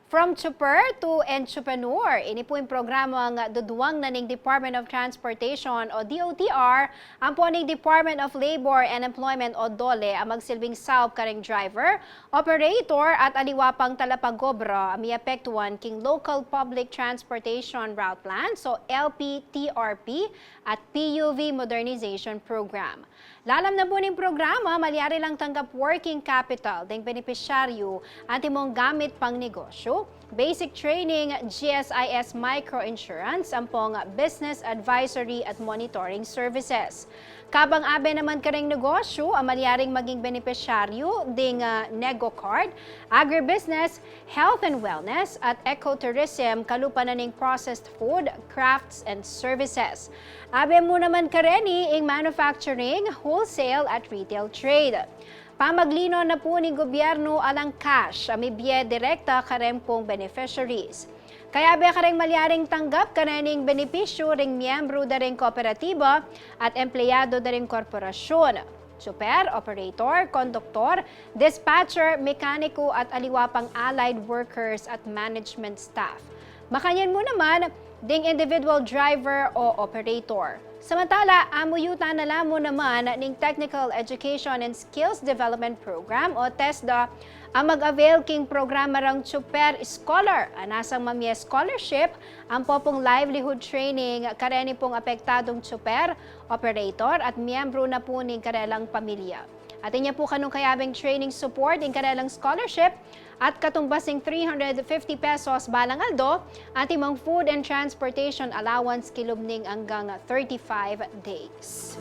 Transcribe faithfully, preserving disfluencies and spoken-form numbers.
From Tsuper to Entrepreneur, ini pu ing programang duduwang na ning Department of Transportation o D O T R ampo ning Department of Labor and Employment o DOLE a magsilbing saup karing driver, operator at aliwa pang talapag-obra a miapektuan king Local Public Transportation Route Plans o L P T R P at P U V Modernization Program. Lalam na pu ning programa, malyari lang tanggap working capital ding benepisyaryu antimong gamit pang negosyu, basic training, G S I S microinsurance, ampong business advisory at monitoring services. Kabang abe naman kareng negosyu a malyaring maging benepisyaryu ding, ah, NegoCard, agribusiness, health and wellness, at ecotourism, kalupa na ning processed food, crafts, and services. Abe mu naman kareni ing manufacturing, wholesale, at retail trade. Pamaglinan na pu ning gobyernu alang cash a mibie direkta kareng pung beneficiaries. Kayabe kareng malyaring tanggap karening benepisyu ring miyembru da ring kooperatiba at empleyado da ring korporasyun, tsuper, operator, konduktor, dispatcher, mekaniku at aliwa pang allied workers at management staff. Makanyan mu naman ding individual driver o operator. Samantala, amuyutan na la mu naman ning Technical Education and Skills Development Program o TESDA a mag-avail king programa rang Tsuper Scholar a nasang mamie scholarship ampo pung livelihood training kareni pung apektadung tsuper, operator at miyembru na pu ning karelang pamilya. Atin ya pu kanung kayabeng training support ing karelang scholarship at katumbas ning three hundred fifty pesos balang aldo, antimong food and transportation allowance kilub ning anggang thirty-five days.